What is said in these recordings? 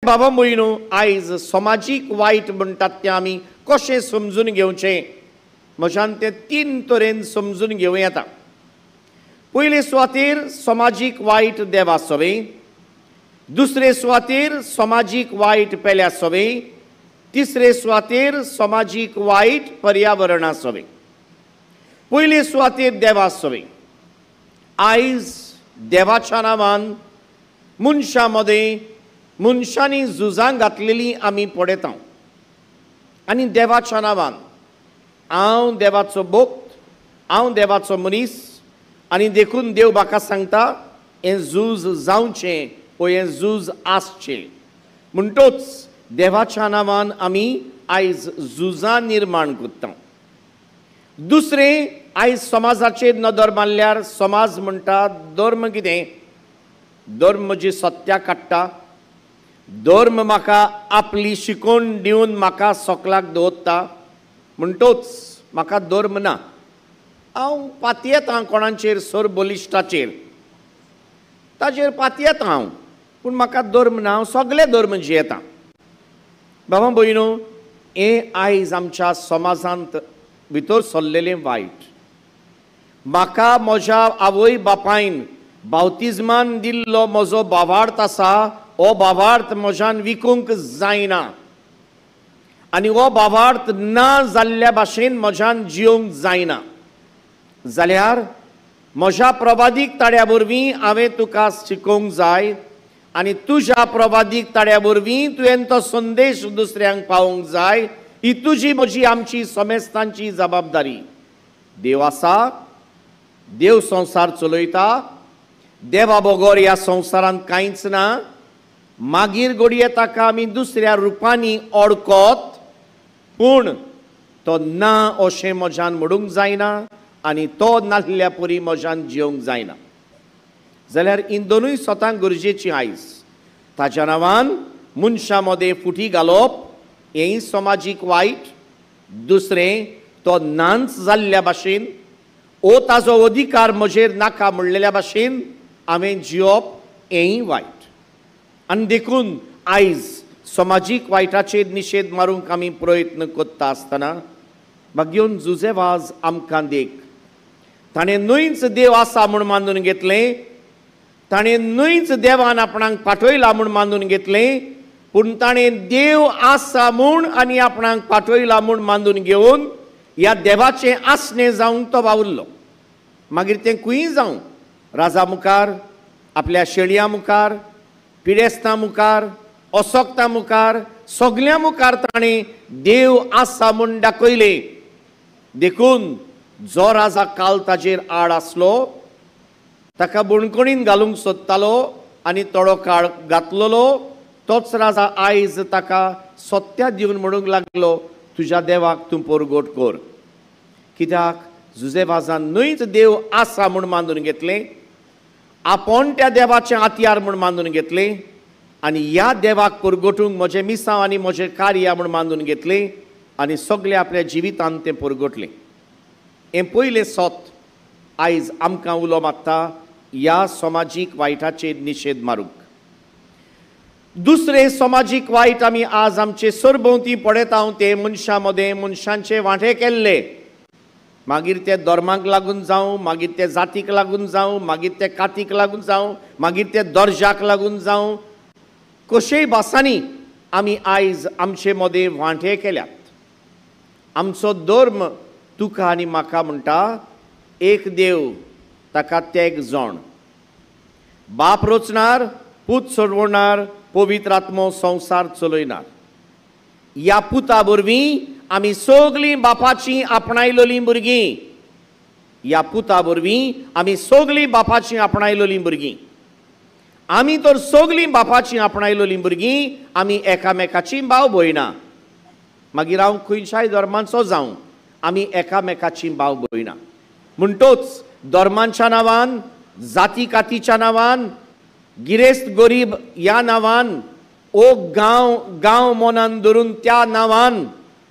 बाबा भयणो, आयज समाजीक वायट म्हणटात तें आमी कशें समजून घेवचें? म्हज्यान तें तीन तरेन समजून घेवं येता. पयले सुवातेर समाजीक वायट देवा सवें, दुसरे सुवातेर समाजीक वायट पेल्या सवें, तिसरे सुवातेर समाजीक वायट पर्यावरणा सवें. पयले सुवातेर देवा सवें. आयज देवाच्या नांवान मनशां मदें मनशांनी झुजां घातलेलीं आमी पळयता. आनी देवाच्या नांवान हांव देवाचो भक्त, हांव देवाचो मनीस आनी देखून देव म्हाका सांगता हें झूज जावचें वो हें झूज आसचें. म्हणटोच देवाच्या नांवान आमी आयज झुजां निर्माण करता. दुसरें, आयज समाजाचेर नदर मारल्यार समाज म्हणटा धर्म कितें? धर्म म्हजी सत्या काडटा, धर्म म्हाका आपली शिकोवण दिवन म्हाका सोकलाक दवरता, म्हणटोच म्हाका धर्म ना. हांव पातयेता कोणाचेर, सर बलिश्टाचेर, ताजेर पातयेता हांव, पूण म्हाका धर्म ना, हांव सगळे धर्म जियेता. बाबा भयणो, हें आयज आमच्या समाजांत भितर सरलेलें वायट. म्हाका म्हज्या आवय बापायन बावतिज्मान दिल्लो म्हजो भावार्थ आसा, हो भावार्थ म्हज्यान विकूंक जायना आनी हो भावार्थ ना जाल्ल्या भाशेन म्हज्यान जियोंक जायना. जाल्यार म्हज्या प्रवादीक ताड्या वरवीं हांवें तुका शिकोवंक जाय आनी तुज्या प्रवादीक ताड्या वरवीं तुवें तो संदेश दुसऱ्यांक पावोवंक जाय. ही तुजी म्हजी आमची समेस्तांची जबाबदारी. देव आसा, देव संवसार चलयता, देवा बगर ह्या संवसारांत कांयच ना. मागीर घडये ताका आमी दुसऱ्या रुपांनी ओळखत, पूण तो ना अशें म्हज्यान म्हणूंक जायना आनी तो नासल्या परी म्हज्यान जियोंक जायना. जाल्यार हीं दोनूय स्वताक गरजेचीं आयज. ताच्या नांवान मनशां मदें फुटी घालप हेंय समाजीक वायट. दुसरें, तो नाच जाल्ल्या भाशेन ओ ताजो अधिकार म्हजेर नाका म्हणलेल्या भाशेन हांवें जियोप हेंय वायट. आनी देखून आयज समाजीक वायटाचेर निशेध मारूंक आमी प्रयत्न करता आसतना मागीर जुजे वाज आमकां देख. ताणें न्हयच देव आसा म्हूण मानून घेतलें, ताणें न्हयच देवान आपणाक पाठयला म्हूण मानून घेतलें, पूण ताणें देव आसा म्हूण आनी आपणाक पाठयला म्हूण मानून घेवन ह्या देवाचें आसणें जावंक तो वावुरलो. मागीर तें खंय जावं, राजा मुखार, आपल्या शेळयां मुखार, पिडेस्तां मुखार, असोक्तां मुखार, सगल्यां मुखार ताणें देव आसा म्हूण दाखयलें. देखून जो राजा काल ताजेर आड आसलो ताका बणकणीन घालूंक सोदतालो आनी थोडो काळ घातलेलो, तोच राजा आयज ताका सत्या दिवन म्हणूंक लागलो, तुज्या देवाक तूं परगट कर. कित्याक जुजे वाजान न्हयच देव आसा म्हूण मानून घेतलें, आपूण त्या देवाचें हत्यार म्हूण मानून घेतलें आनी ह्या देवाक परगटूंक म्हजें मिसांव आनी म्हजें कार्य म्हूण मानून घेतलें आनी सगळें आपल्या जिवितांत तें परगटलें. हें पयलें सत आयज आमकां उलो मारता ह्या समाजीक वायटाचेर निशेध मारूंक. दुसरें समाजीक वायट आमी आज आमचे सरभोंवती पळयता ते मनशां मदें मनशांचे वांटे केल्ले, मागीर ते धर्माक लागून जावं, मागीर ते जातीक लागून जावं, मागीर ते कातीक लागून जावं, मागीर ते दर्जाक लागून जावं, कशेय भासांनी आमी आयज आमचे मदें वांटे केल्यात. आमचो धर्म तुका आनी म्हाका म्हणटा एक देव, ताका तेग जाण, बाप रचणार, पूत चडवणार, पवित्र आत्मो संवसार चलयणार. ह्या पुता वरवीं आमी सगळीं बापाचीं आपणायलोलीं भुरगीं. ह्या पुता वरवीं आमी सगळीं बापाचीं आपणायलोलीं भुरगीं. आमी तर सगळीं बापाचीं आपणायलोलीं भुरगीं, आमी एकामेकाचीं भाव भयणां. मागीर हांव खंयच्याय धर्माचो जावं, आमी एकामेकाचीं भाव भयणां. म्हणटोच धर्मांच्या नांवान, जाती कातीच्या नांवान, गिरेस्त गरीब ह्या नांवान, ओ गांव गांव मनान धरून त्या नांवान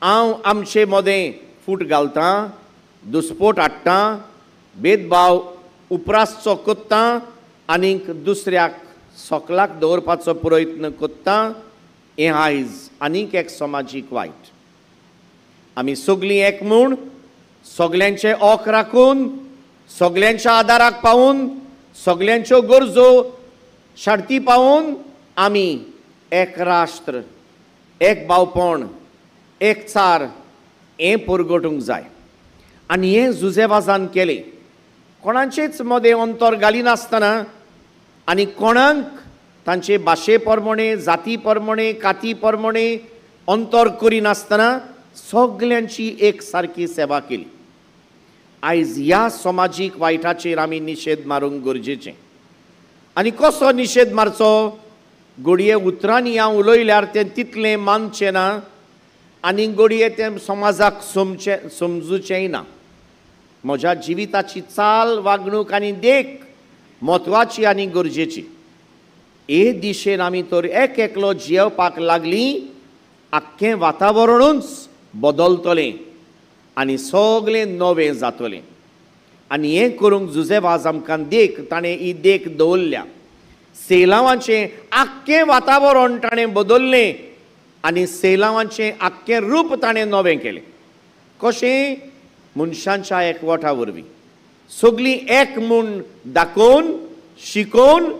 हांव आमचे मदें फूट घालतां, दुस्पोट हाडटां, भेदभाव उपरासचो करतां आनीक दुसऱ्याक सोकलाक दवरपाचो प्रयत्न करतां. हें आयज आनीक एक समाजीक वायट. आमी सगळीं एक म्हूण सगल्यांचे ओक राखून, सगल्यांच्या आदाराक पावून, सगल्यांच्यो गरजो शार्ती पावून आमी एक राष्ट्र, एक भावपण, एक चार हें परगटूंक जाय. आनी हें जुझेवाजान केलें, कोणाचेच मदें अंतर घालिनासतना आनी कोणाक तांचे भाशे प्रमाणे, जाती प्रमाणे, काती प्रमाणे अंतर करिनासतना सगल्यांची एक सारकी सेवा केली. आयज ह्या समाजीक वायटाचेर आमी निशेध मारूंक गरजेचें. आनी कसो निशेध मारचो? घडये उतरांनी हांव उलयल्यार तें तितलें मानचें ना आनी घडये तें समाजाक समजूचेंय ना. म्हज्या जिविताची चाल, वागणूक आनी देख म्हत्वाची आनी गरजेची. हे दिशेन आमी तर एक एकलो जियेवपाक लागली, आख्खें वातावरणूच बदलतलें आनी सगळें नवें जातलें. आनी हें करूंक जुझेवाज आमकां देख, ताणें ही देख दवरल्या. सेलावांचें आख्खें वातावरण ताणें बदललें आनी सेलावांचें आख्खें रूप ताणें नवें केलें. कशें? मनशांच्या एकवटा वरवीं सगळीं एक म्हूण दाखोवन, शिकोवन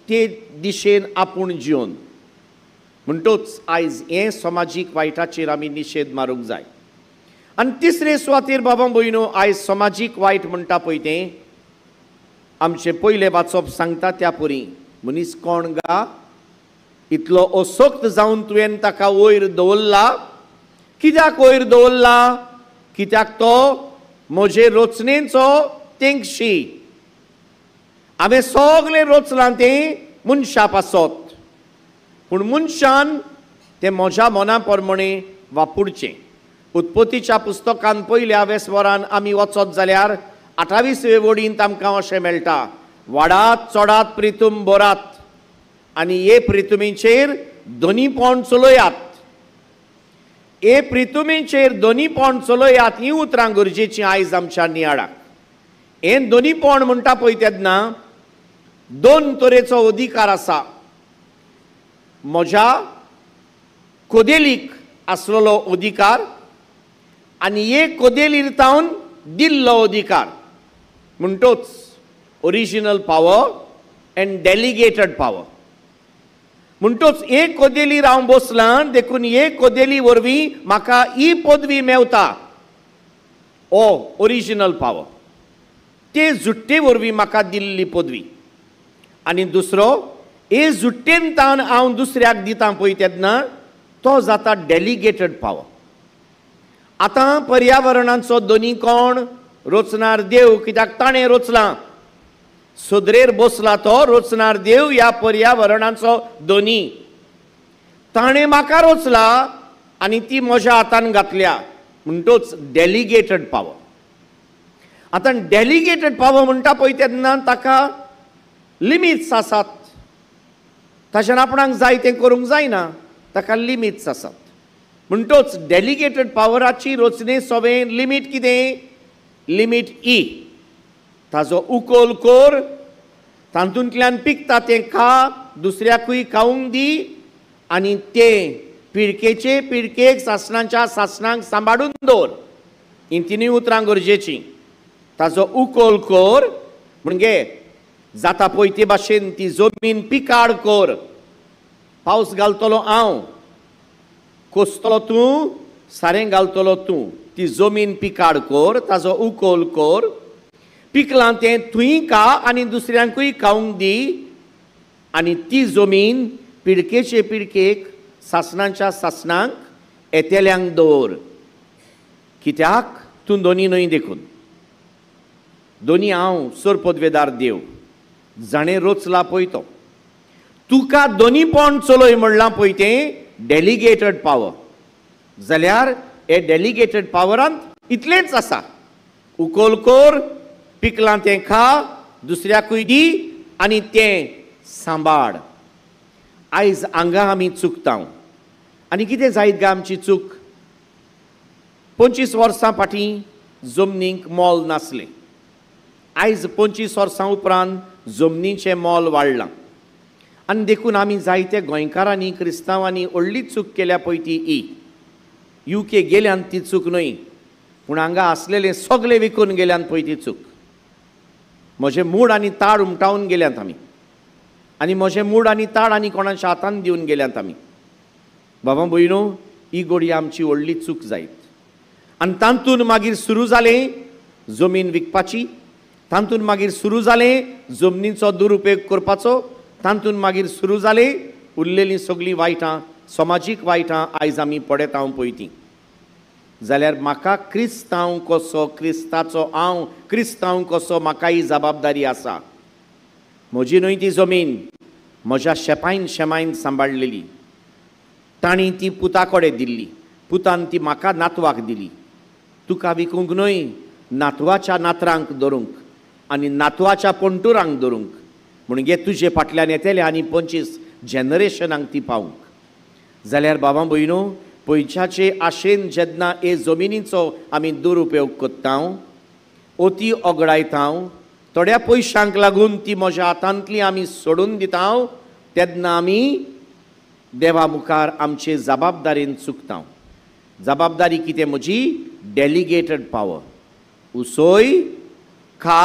ते दिशेन आपूण जिवन. म्हणटूच आयज हें समाजीक वायटाचेर आमी निशेध मारूंक जाय. आनी तिसरे सुवातेर बाबा भयणो, आयज समाजीक वायट म्हणटा पळय तें आमचें पयलें वाचप सांगता त्या परी मनीस कोण गा इतलो असक्त जावन तुवें ताका वयर दवरला. कित्याक वयर दवरला? कित्याक तो म्हजे रचनेचो तेंगशी. हांवें सगळें रचलां तें मनशा पासत, पूण मनशान तें म्हज्या मना प्रमाणे वापरचें. उत्पत्तीच्या पुस्तकान पयल्या वेसवरान आमी वचत जाल्यार 28वे वडींत आमकां अशें मेळटा, वाडात चडात प्रितूम भरात आनी हे प्रितुमीचेर दोनीपण चलयात. हे प्रितुमीचेर दोनीपण चलयात हीं उतरां गरजेचीं आयज आमच्या नियाळाक. हें दोनीपण म्हणटा पळय तेन्ना दोन तरेचो अधिकार आसा. म्हज्या कोदेलीक आसलेलो अधिकार आनी एक कोदेलीर तावन दिल्लो अधिकार. म्हणटोच original power and delegated power. म्हणटोच एक कोदेलीर हांव बसलां देखून एक कोदेली वरवीं म्हाका ही पदवी मेवता, ओ ओरिजिनल पावर, ते जुट्टे वरवीं म्हाका दिल्ली पदवी. आनी दुसरो हे जुट्टेन तान हांव दुसऱ्याक दिता पळय तेन्ना तो जाता डेलिगेटेड पावर. आतां पर्यावरणाचो दोनी कोण? रचणार देव. कित्याक ताणें रचलां, सदरेर बसला तो रचणार देव ह्या पर्यावरणाचो दोनी. ताणें म्हाका रचला आनी ती म्हज्या हातान घातल्या, म्हणटोच डेलिगेटेड पावर. आतां डेलिगेटेड पावर म्हणटा पळय तेन्ना ताका लिमिट्स आसात. ताच्यान आपणाक जाय तें करूंक जायना, ताका लिमिट्स आसात. म्हणटोच डेलिगेटेड पावराची रचने सवें लिमीट कितें? लिमीट ई, ताजो उकोल कर, तातूंतल्यान पिकता तें खा, दुसऱ्याकूय खावंक दी आनी तें पिळकेचे पिळकेक सासणाच्या सासणांक सांबाळून दवर. हीं तिनूय उतरां गरजेचीं. ताजो उकोल कर म्हणजे जाता पळय ते भाशेन ती जमीन पिकाड कर, पावस घालतलो हांव, कोसतलो तूं, सारें घालतलो तूं, ती जमीन पिकाड कर, ताजो उकोल कर, पिकलां तें तुंय खा आनी दुसऱ्यांकूय खावंक दी आनी ती जमीन पिळकेचे पिळकेक सासणाच्या सासणांक येतेल्यांक दवर. कित्याक? तूं दोनी न्हय देखून. दोनी हांव सरपदवेदार देव जाणें रचला पळय तो. तुका दोनीपण चलय म्हणलां पळय तें डेलिगेटेड पावर. जाल्यार हे डेलिगेटेड पावरांत इतलेंच आसा, उकोल कर, पिकलां तें खा, दुसऱ्याकूय दी आनी तें सांबाळ. आयज हांगा आमी चुकता. आनी कितें जायत गा आमची चूक? 25 वर्सां फाटीं जमनीक मोल नासलें. आयज 25 वर्सां उपरांत जमनीचें मोल वाडलां. आनी देखून आमी जायते गोंयकारांनी क्रिस्तांवांनी व्हडली चूक केल्या पळय ती ही युके गेल्यान ती चूक न्हय, पूण हांगा आसलेले सगळे विकून गेल्यान पळय ती चूक. म्हजें मूड आनी ताड उमटावन गेल्यात आमी, आनी म्हजें मूड आनी ताड आनी कोणाच्या हातान दिवन गेल्यात आमी. बाबा भयणो, ही गोडी आमची व्हडली चूक जायत. आनी तातूंत मागीर सुरू जालें जमीन विकपाची, तातूंत मागीर सुरू जालें जमनीचो दुरुपेग करपाचो, तातूंत मागीर सुरू जालें उरलेलीं सगळीं वायटां, समाजीक वायटां आयज आमी पळयता पळय तीं. जाल्यार म्हाका क्रिस्तांव कसो, क्रिस्ताचो हांव क्रिस्तांव कसो, म्हाका ही जबाबदारी आसा. म्हजी न्हय ती जमीन, म्हज्या शेपायन शेमायन सांबाळलेली, तांणी ती पुता कडेन दिल्ली, पुतान ती म्हाका नातवाक दिली. तुका विकूंक न्हय, नातवाच्या नातरांक धरूंक आनी नातवाच्या पणटुरांक धरूंक, म्हणजे तुजे फाटल्यान येतले आनी 25 जनरेशनांक ती पावूंक. जाल्यार बाबा भयणो, पयशाचे आशेन जेन्ना हे जमिनीचो आमी दुरुपयोग करता, ओती ओगडायता, थोड्या पयशांक लागून ती म्हज्या हातांतली आमी सोडून दिता, तेन्ना आमी देवा मुखार आमचे जबाबदारीन चुकता. जबाबदारी कितें म्हजी? Delegated power. उसोय, खा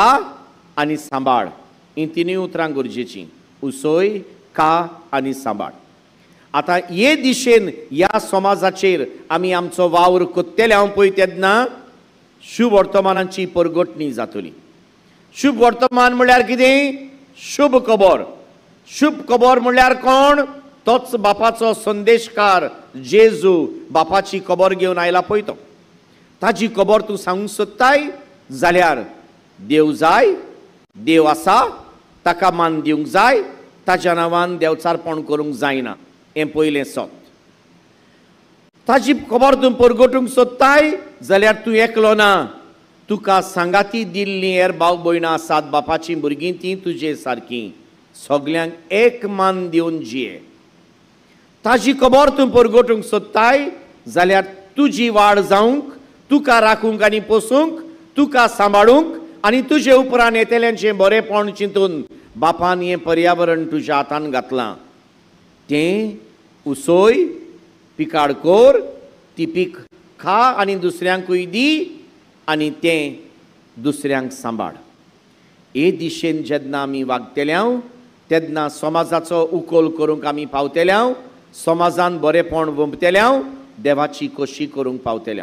आनी सांबाळ, हीं तिनूय उतरां गरजेचीं. उसोय, खा आनी सांबाळ. आतां हे दिशेन ह्या समाजाचेर आमी आमचो वावर करतले हांव पळय तेन्ना शुभ वर्तमानाची परगटणी जातली. शुभ वर्तमान म्हणल्यार कितें? शुभ खबर. शुभ खबर म्हणल्यार कोण? तोच बापाचो संदेशकार जेजू बापाची खबर घेवन आयला पळय तो. ताजी खबर तूं सांगूंक सोदताय जाल्यार देव जाय, देव आसा, ताका मान दिवंक जाय, ताज्या नांवान देवचारपण करूंक जायना, हें पयलें सत. ताजी खबर तूं परगटूंक सोदताय जाल्यार तूं एकलो ना, तुका सांगाती दिल्लीं हेर भाव भयणां आसात, बापाचीं भुरगीं तीं तुजे सारकीं, सगल्यांक एक मान दिवन जिये. ताजी खबर तूं परगटूंक सोदताय जाल्यार तुजी वाड जावंक, तुका राखूंक आनी पोसूंक, तुका सांबाळूंक आनी तुजे उपरांत येतल्यांचें बरेंपण चिंतून बापान हें पर्यावरण तुज्या हातान घातलां, तें उसोय, पिकाड कर, ती पीक खा आनी दुसऱ्यांकूय दी आनी तें दुसऱ्यांक सांबाळ. हे दिशेन जेन्ना आमी वागतले तेन्ना समाजाचो उकोल करूंक आमी पावतले, समाजान बरेंपण वंपतले, देवाची खोशी करूंक पावतले.